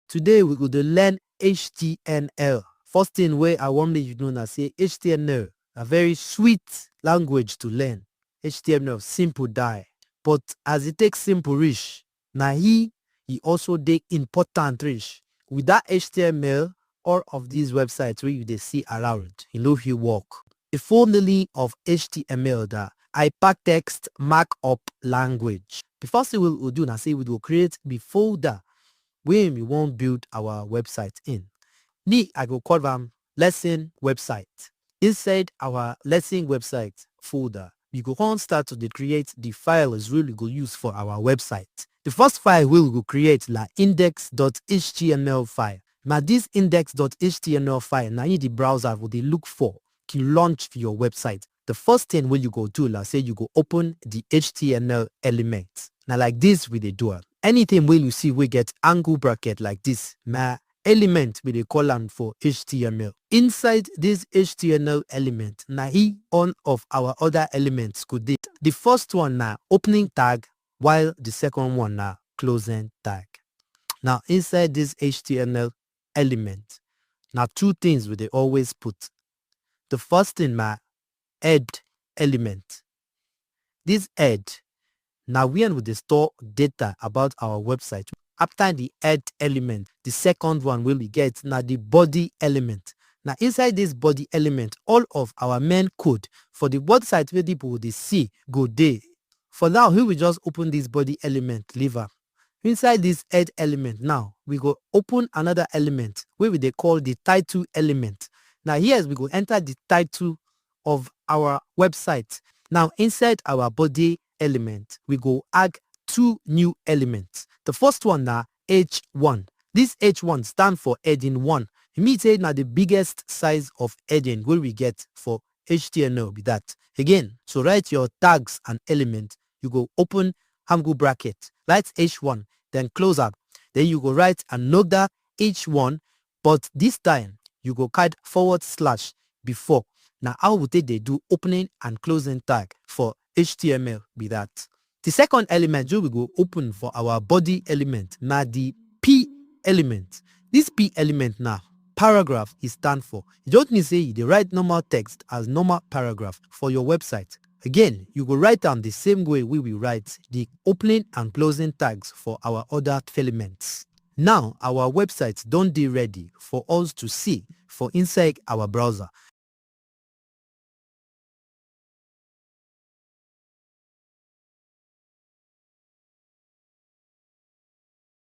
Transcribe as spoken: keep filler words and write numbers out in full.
Today we go dey learn H T M L. First thing wey I wan make you know na say H T M L na very sweet language to learn. H T M L simple die, but as e take simple reach, na he e also dey important reach. Without H T M L, all of these websites wey you dey see around, e no fit work. The full meaning of H T M L na Hypertext Markup Language. The first thing we go do na say we go create the folder wey we wan build our website in. Me, I go call am lesson website. Inside our lesson website folder, we go come start to dey create the files wey we go use for our website. The first file wey we go create na index dot H T M L file. Na this index dot H T M L file na im the browser go dey look for to launch your website. The first thing wey you go do na say you go open the H T M L element. Na like this we dey do am. Anything wey you see wey get angle bracket like this na element we dey call am for H T M L. Inside this H T M L element, na he all of our other elements go dey. The first one na opening tag, while the second one na closing tag. Now, inside this H T M L element, na two things we dey always put. The first thing na head element. This head na where we dey store data about our website. After the head element, the second one wey we get na the body element. Na inside this body element, all of our main code for the website wey people dey see go dey. For now, we will just open this body element, leave am. Inside this head element now, we go open another element wey we dey call the title element. Na here we go enter the title of our website. Now, inside our body element, we go add two new elements. The first one na H one. This H one stand for heading one. E mean say na the biggest size of heading wey we get for H T M L be that. Again, to write your tags and elements, you go open angle bracket, write H one, then close up. Then you go write another H one, but this time you go add forward slash before. Na how we take dey do opening and closing tag for H T M L be that. The second element wey we go open for our body element na the P element. This P element na paragraph e stand for. E just mean say you dey write normal text as normal paragraph for your website. Again, you go write am the same way wey we write the opening and closing tags for our other elements. Now, our website don dey ready for us to see for inside our browser.